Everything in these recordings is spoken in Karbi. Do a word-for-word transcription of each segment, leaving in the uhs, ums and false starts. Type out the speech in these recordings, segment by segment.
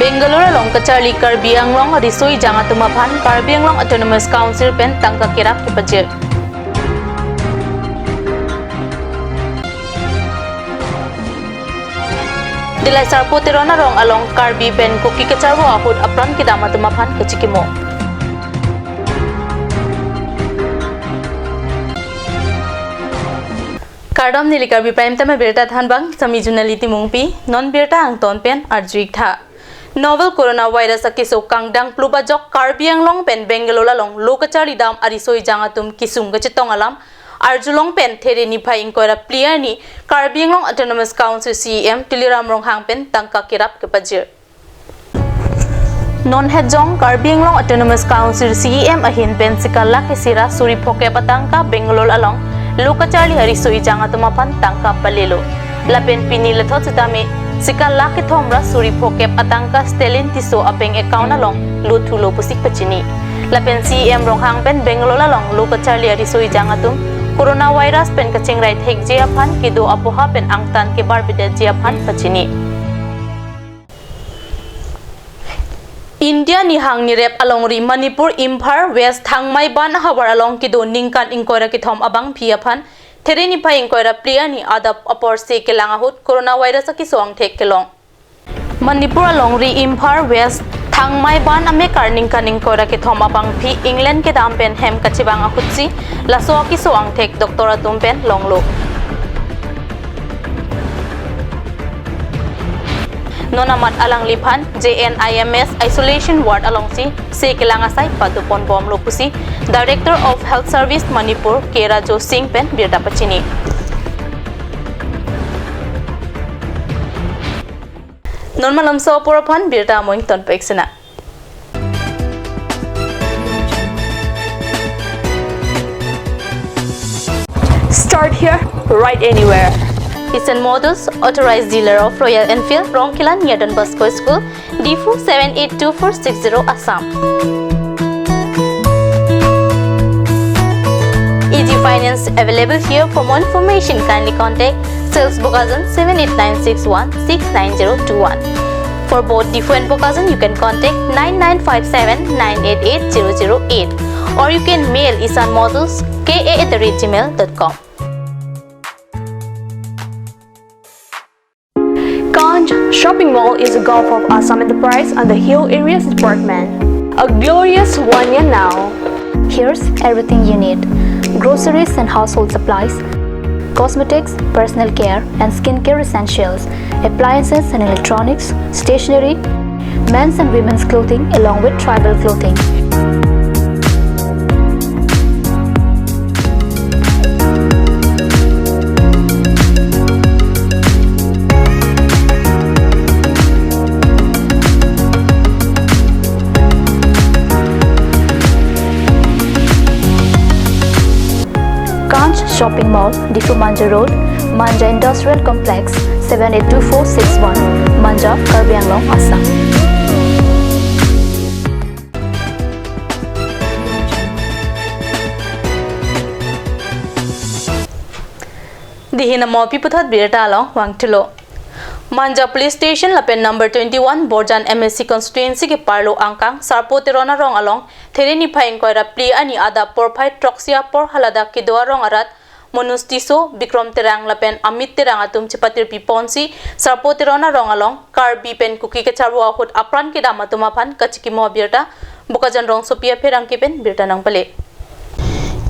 Bangalore along kacharli Karbi Anglong riso ejang atum aphan Karbi Anglong Autonomous Council pen tangka kerap kepajir. Dillai Sarpo Teron arong along Karbi pen Kuki kacharvo ahut apran kedam atum aphan kachikimo. Kardom, neli Karbi Prime Time abirta thanbang, sami Junali Timungpi, non birta angton pen arju-ik tha. Novel coronavirus akeso kangdang plup ajok Karbi Anglong pen Bangalore along lo kacharli dam ariso ejang atum kesung kachetong alam arjulong pen There niphai ingkoi ra phli arni Karbi Anglong Autonomous Council C E M Tuliram Ronghang pen tangka kerap kepajir. Non hetjong Karbi Anglong Autonomous Council C E M ahin pen sikal lakh isi ra suri phokep atangka Bangalore along lo kacharli ariso ejang atum aphan tangka palelo. Lapen pini lethot sitame sikal lakh kethom ra suri phokep atangka Stalin Tisso a-bank account along lo thulo pusi pachini. Lapen C E M Ronghang pen Bangalore along lo kacharli ariso ejang atum coronavirus pen kachingrai thekji aphan kedo apoha pen angtan kebarbedetji aphan pachini. India nihang nirep alongri Manipur Imphal West Thangmaiban ahavar along kedo ningkan ingkoi ra kethom abangpi aphan There niphai ingkoi ra phli arni adap apor se kelang ahut coronavirus akeso angthek kelong. Manipur alongri Imphal West Thangmaiban amekar ningkan ingkoi ra kethom abangpi England kedam pen hem kachevang ahutsi laso akeso angthek doctor atum pen longlo. Non amat alangliphan J N I M S isolation ward alongsi se kelang asai padopon bomlo pusi Director of Health Service Manipur K Rajo Singh pen birta pachini. Non malomso apor aphan birta amoi tonpek sena. Start here, ride anywhere. Isan Motors, authorized dealer of Royal Enfield, Rongkilan near Don Bosco School, Diphu seven eight two four six zero, Assam. Easy finance available here. For more information, kindly contact Sales Bokajan seven eight nine six one six nine zero two one. For both Diphu and Bokajan, you can contact nine nine five seven nine eight eight zero zero eight, or you can mail isan models K A at the rate gmail dot com. Kanch Shopping Mall is a Gulf of Assam enterprise under Hill Areas Department. A glorious one year now. Here's everything you need: groceries and household supplies, cosmetics, personal care and skincare essentials, appliances and electronics, stationery, men's and women's clothing, along with tribal clothing. Kanch Shopping Mall, Diphu Manja Road, Manja Industrial Complex, seven eight two four six one, Manja, Karbi Anglong, Assam. Dei hin amo pi puthot birta along vangthulo. Manja Police Station lapen number twenty-one Borjan M A C constituency keparlo angkang Sarpo Teron arong along There niphai ingkoi ra phli arni adap porphai throksi apor haladak kedo arong arat Manoj Tisso, Bikram Terang lapen Amit Terang atum chepatirpi ponsi Sarpo Teron arong along Karbi pen Kuki kacharvo ahut apran kedam atum aphan kachikimo abirta Bokajan rongsopi apherangke pen birta nangpale.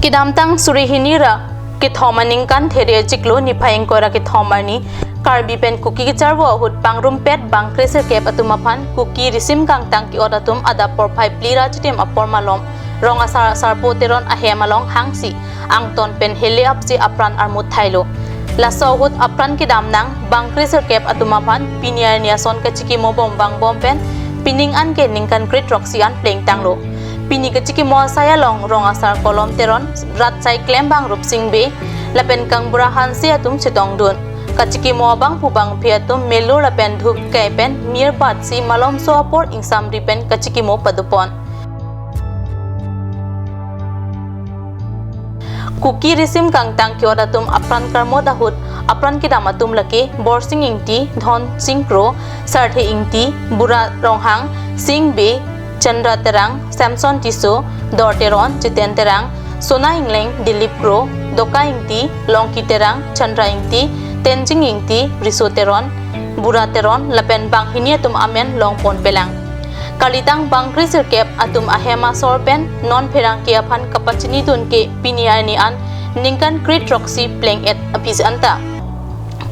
Kedamtang suri hini ra kethom aningkan There achiklo niphai ingkoi ra kethom arni Karbi pen Kuki kacharvo ahut pangrumpet bangkre sirkep atum aphan Kuki risim kangtang ke-ot atum adap porphai phli ra chitim apor malom rong asar Sarpo Teron ahem along hangsi angton pen hele apsi apran armut thailo. Laso ahut apran kedam nang bangkre sirkep atum aphan pini arni ason kachikimo bom vangbom pen pining an ke ningkan kre throksi an plengtanglo. Pini kachikimo asai along rong asar Kolom Teron, rat asai klembang Rupsing Bey lapen kangbura Hanse atum chetongdun. Kachikimo abangphu bangphi atum melur lapen dhupkai pen mir batsi malomso apor ingsamri pen kachikimo padopon. Kuki risim kangtang ke-ot atum apran karmot ahut apran kedam atum lake Borsing Ingti, Dhonsing Kro, Sarthe Ingti, Bura Ronghang, Sing Bey, Chandra Terang, Samson Tisso, Dor Teron, Jiten Terang, Sona Ingleng, Dilip Kro, Doka Ingti, Longki Terang, Chandra Ingti, Tenzing Ingti, Riso Teron, Bura Teron lapen banghini atum amen longpon pelang. Kalitang bangkri sirkep atum ahem asor pen non pherangke aphan kapachinidun ke pini arni an ningkan kre-throksi pleng-et aphi anta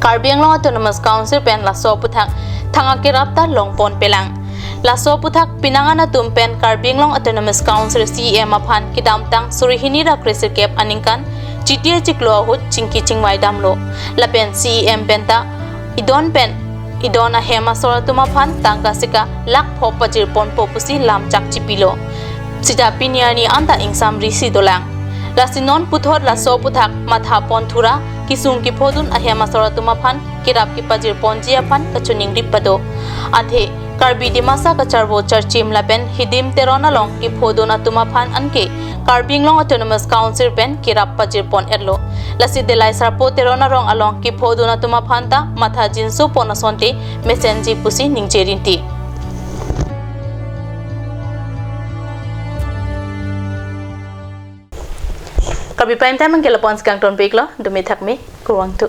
Karbi Anglong Autonomous Council pen laso aputhak thang akerap ta longpon pelang. Laso aputhak pinangan atum pen Karbi Anglong Autonomous Council C E M aphan kedamtang suri hini ra kre sirkep aningkan Chiti achiklo ahut chingki chingvai damlo. Lapen C E M pen ta idon pen idon ahem asor atum aphan tangka sika lakh pho pajirponpo pusi lamchak chipilo. Sita pini arni anta ingsamri si dolang. Lasi non puthot laso aputhak mathapon thura kesung kephodun ahem asor atum aphan kerap kepajirponji aphan kachiningri pado. Athe Karbi Dimasa kacharvo charchim lapen Hidim Teron along kephodun atum aphan anke Karbi Anglong Autonomous Council pen kerap pajirpon-etlo. Lasi Delai Sarpo Teron arong along kephodun atum aphan ta matha jinsopon asonte mesenji pusi ningje rinti. Karbi Prime Time anke lapu-an si kangtonpiklo, dumi thakmi, kurvangthu.